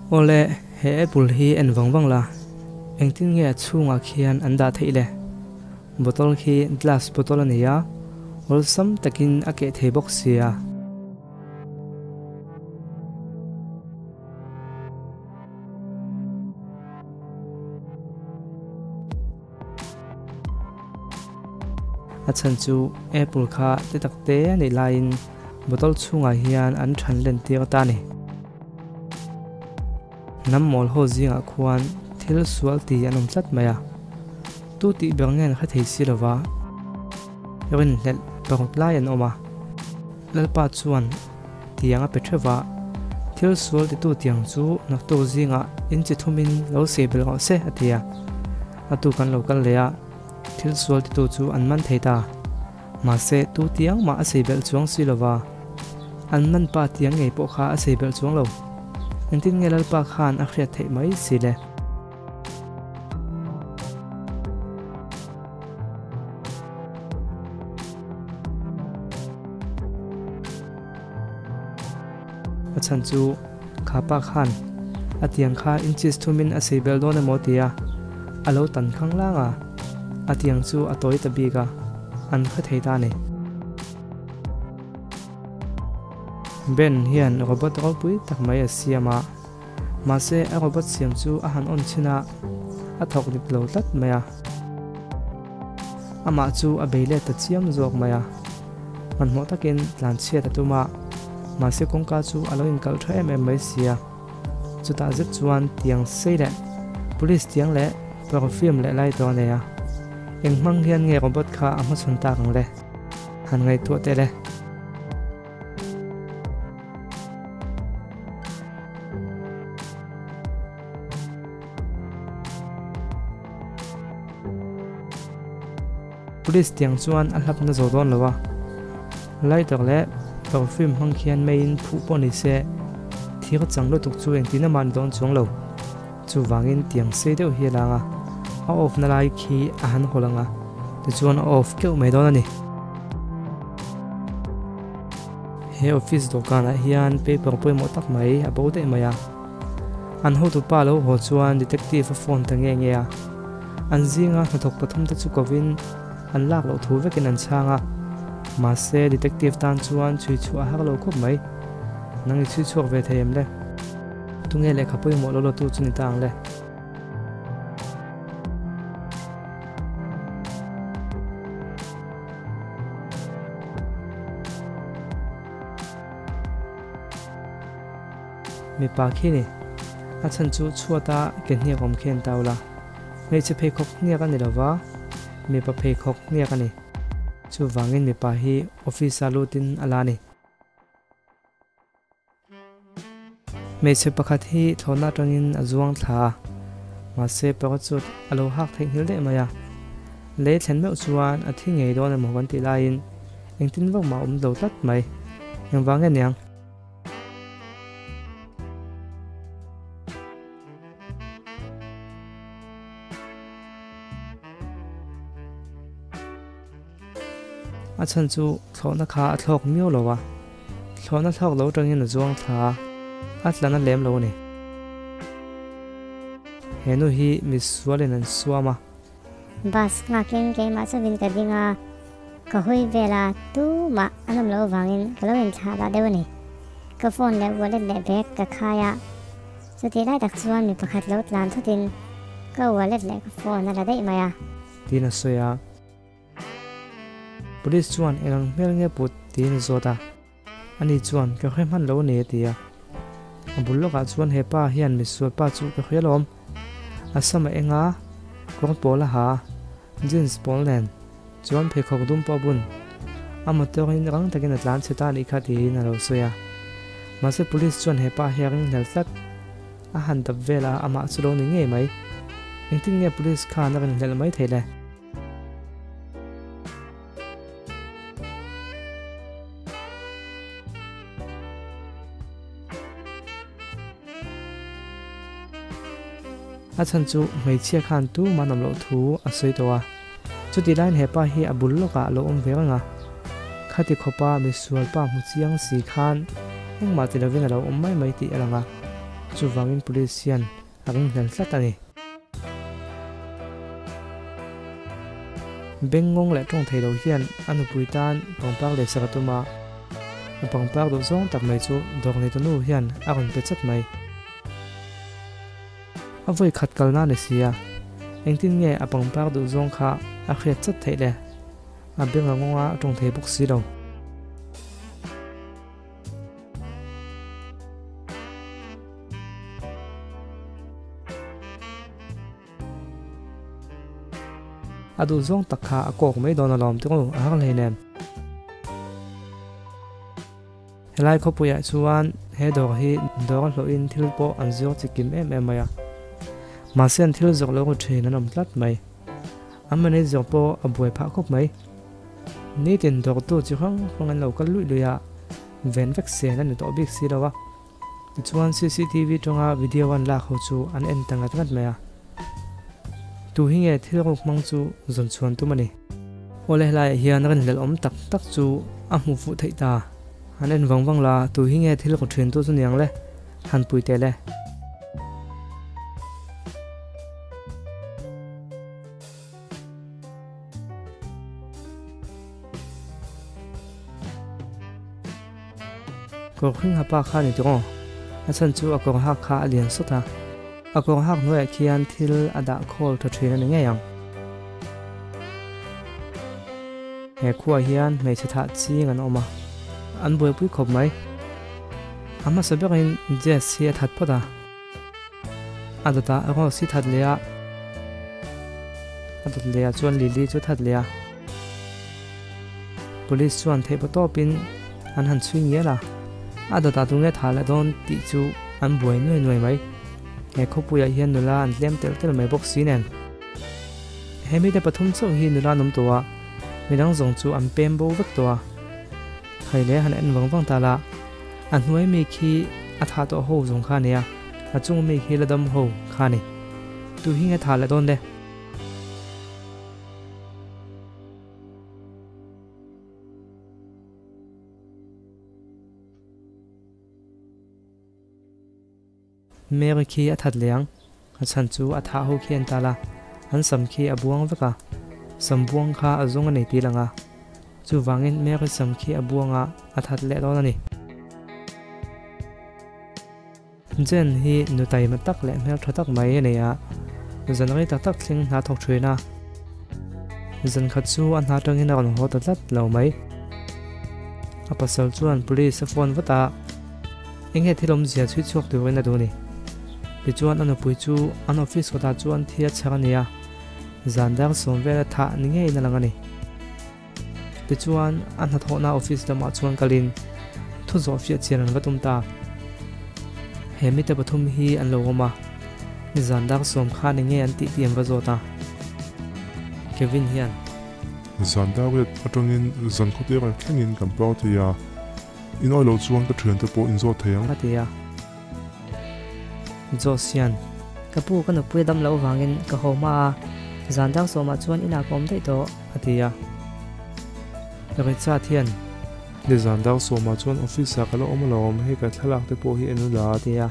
Awle, he apple hi en vang vang la, engtin nge a chhungah khian an dah theih le? Bottle khi glass bottle a ni a, awlsam takin a keh thei bawk sia. A chhan chu apple kha ti tak te a nih laiin bottle chhungah hian an than len tir ta a ni. Hnam mawl ho zingah khuan thil sual ti an awm tlat mai a, tu tih ber nge an hre thei si lova, rinhlelh paruk lai an awm a. Lalpa chuan tiang a pe theuh a, thil sual titu tiang chu naktuk zingah in chi thumin lo sei belh rawh se a ti a. A tu kan lo kal leh a, thil sual titu chu an man thei ta. Mahse, tu tiang mah a sei belh chuang si lova, an man pa tiang ngei pawh kha a sei belh chuang lo. Engtin nge Lalpa khan a hriat theih mai si le? A chhan chu kha pa khan a tiang kha inches thumin a sei belh dawn emaw tia a lo tan khang lang a, a tiang chu a tawi ta bik a, an hre thei ta a ni. Ben hian robot ropui tak mai a siam a, mahse a robot siam chu a han on chhin a, a thawk dik lo tlat mai a. Amah chu a bei let ta chiam zawk mai a, hmanhmawh takin tlan chhiat a tum a, mahse kawngka chu a lo inkalh tha em em mai sia. Chutah zet chuan tiang sei leh police tiang leh perfume leh lai tawh a nei a, eng hmang hian nge robot kha a hmachhawn tak ang le? Han ngaihtuah teh le. Police tiang chuan a hlap na zo dawn lo a, lighter leh perfume hmang khian meiin phuh pawh ni se thir chang lutuk chu engtin amah ni dawn chuang lo. Chuvangin tiang sei deuh hi a lang a, a off na lai khi a han haw lang a, tichuan a off keuh mai dawn a ni. He office dawhkanah hian paper pawimawh tak mai a bo daih mai a. An hotupa lo haw chuan detective a phone ta nge nge a, an zinga hnathawk pathum te chu kovin an lak loh thu vekin an chhang a, mahse detective tan chuan chhui chhuah a har lo khawp mai. Nang i chhui chhuak ve thei em le? Tunge lehkha pawimawh lo latu chu ni ta ang le? Mipa khi ni. A chhan chu chhuata ke hniak awm khi an tau la. Hmeichhe pheikhawk hniak a ni lo va, mipa pheikhawk hniak a ni. Chuvangin mipa hi office-a lutin a la a ni. Hmeichhe pakhat hi thlawhna atangin a zuang thla a, mahse parachute a lo hak theihnghilh daih mai a. Lei thlen meuh chuan a thi ngei dawn emaw kan tih laiin engtin vak mah a awm lo tlat mai. Engvang nge niang? A chhan chu thlawhna kha a thlawk miau lo a, thlawhna thlawk lo atangin a zuang thla a, a tla na lem lo a ni. He nu hi misualin an suam a. Bus nghakin keimah chauhin ka ding a, ka hawi vel a, tumah an awm loh avangin ka lo inthlah dah deuh a ni. Ka phone leh wallet leh bag ka khai a, chutih lai tak chuan mi pakhat lo tlan thutin ka wallet leh ka phone a la daih mai a. Tiin a sawi a. Police chuan eng ang hmel nge put tiin a zawt a. Ani chuan ka hre hman lo a ni a ti a. A bul lawkah chuan he pa hian misual pa chu ka hria lawm. A sam a eng a, kawr pawl a ha, jeans pawl nen chuan pheikhawk dum pawh a bun. A motor in rang takin a tlan chhe ta anih kha tiin a lo sawi a. Mahse police chuan he pa hi a ringhlel tlat. A han dap vel a, amah chu lo ni ngei mai. Engtin nge police khan a rinhlelh mai theih le? A chhan chu hmeichhia khan tumah an awm loh thu a sawi tawh a, chutih laiin he pa hi a bul lawkah a lo awm ve reng a. Khati khawpa misual pa hmu chiang si khan engmah ti lovin a lo awm mai mai tih a lang a. Chuvangin police hian a ringhlel tlat a ni. Bengngawng leh tawng thei lo hian a nupui tan pangpar lehsak a tum a, a pangpar duh zawng tak mai chu dawr neitu nu hian a rawn pe chat mai. A vawi khat kalna a ni si a, engtin nge a pangpar duh zawng kha a hriat chat theih le? A beng a ngawng a tawng thei bawk si lo. A duh zawng tak kha a kawk mai dawn alawm tih u a har hleinem. Helai khawpuiah chuan he dawr hi dawr a hlawhin thil pawh an zuar chi kim em em mai a. Mahse an thil zawrh lo ru thin an awm tlat mai. An manager pawh a buai phah khawp mai. Nitin dawrtu chi hrang hrang an lo kal luih luih a, ven vek sen a ni tawh bik si lo a. Tichuan cctv tanga video an lak ho chu an en ta ngat ngat mai a. Tu hi nge thil ruk hmang chu zawn chhuan tum a ni. Awle helaiah hian rinhlelh awm tak tak chu a hmuh fuh theih ta. Han en vang vang la, tu hi nge thil ru thin tu chu niang le? Han pui teh le. Kawr hring ha pa kha ni tawh aw. A chhan chu a kawr hak kha a lian sawt a. A kawr hak hnuaiah khian thil a dah khawl tha thin a ni ngei ang. He khuaah hian hmeichhe thah ching an awm a, an buaipui khawp mai. A hmasa berin Jess hi a that phawt a. A dawtah Rose hi that leh a, a dawt leh ah chuan Lily chu that leh a. Police chuan theih paw tawpin an han chhui ngial a, a dawtah tunge tha leh dawn tih chu an buai nuai nuai mai. He khawpuiah hian nula an tlem telh telh mai bawk si nen. He mite pathum chauh hi nula an awm tawh a, midang zawng chu an pem bo vek tawh a. Hei le han en vang vang ta la, a hnuai mi khi a thah tawh ho zawng kha a nia, a chung mi khi la dam ho kha a ni. Tu hi nge thah leh dawn le? Mary khi a that leh ang, a chhan chu a thah ho khi an tal a, an sam khi a buang vek a, sam buang kha a zawng a nei tih lang a, chuvangin Mary sam khi a buang a, a that leh dawn a ni. Jen hi nu taima tak leh hmeltha tak mai a nei a, zan rei tak tak thleng hna thawk thin a, zan khat chu a hna tangin a rawn haw ta tlat lo mai. A pasal chuan police a phone vat a. Enge thil awmzia chhui chhuak turin a duh a ni. Tichuan a nupui chu an office kawtah chuan thi a chhar a ni a, zan dar sawm vel a thah ni ngeiin a lang a ni. Tichuan a hnathawhna office lamah chuan kalin thu zawh fiah chian an va tum ta. He mite pathum hi an lo awm a, nizan dar sawm khan enge an tih tih an va zawt a. Kevin hian. Zan dar riat atangin zan khawtir thlengin kan party a. In awih loh chuan ka thiante pawh in zawt thei ang. A ti a. Josh hian. Ka pu ka nupui a dam loh vangin ka haw hma a, zan dang sawmah chuan inah ka awm daih tawh. A ti a. Richard hian. Ni zan dang sawmah chuan office ah ka la awm alawm, hei ka thlalak te pawh hi en ula. A ti a.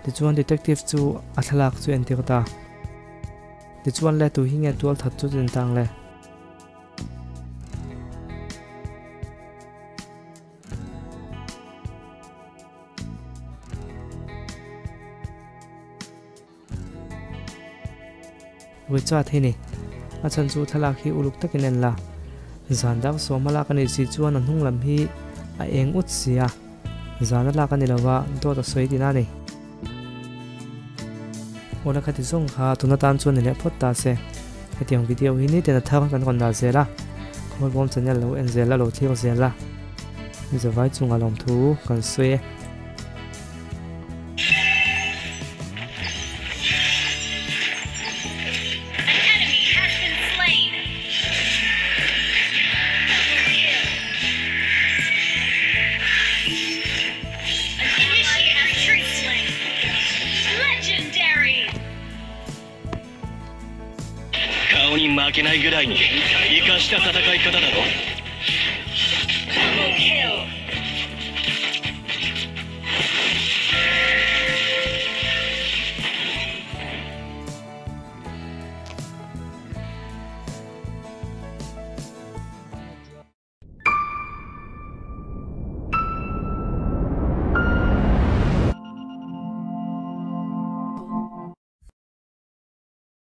Tichuan detective chu a thlalak chu entir ta. Tichuan le tu hi nge tual that chu chin tang le. Richard hi ni. A chhan chu thlalak hi uluk takin en la. Zan dang sawm a lak a nih si chuan a hnung lam hi a eng ut si a. Zan a lak a ni lova dawt a sawi tihna a ni. Awla khati zawng kha tuna tan chuan ni leh phawt ta se. Hetiang video hi nitin a thar kan rawn dah zel a, Khawlbawm channel lo en zel la, lo thlir zel la. Mizavai chungah lawmthu kan sawi e. 顔に負けないぐらいに生かした戦い方だろ。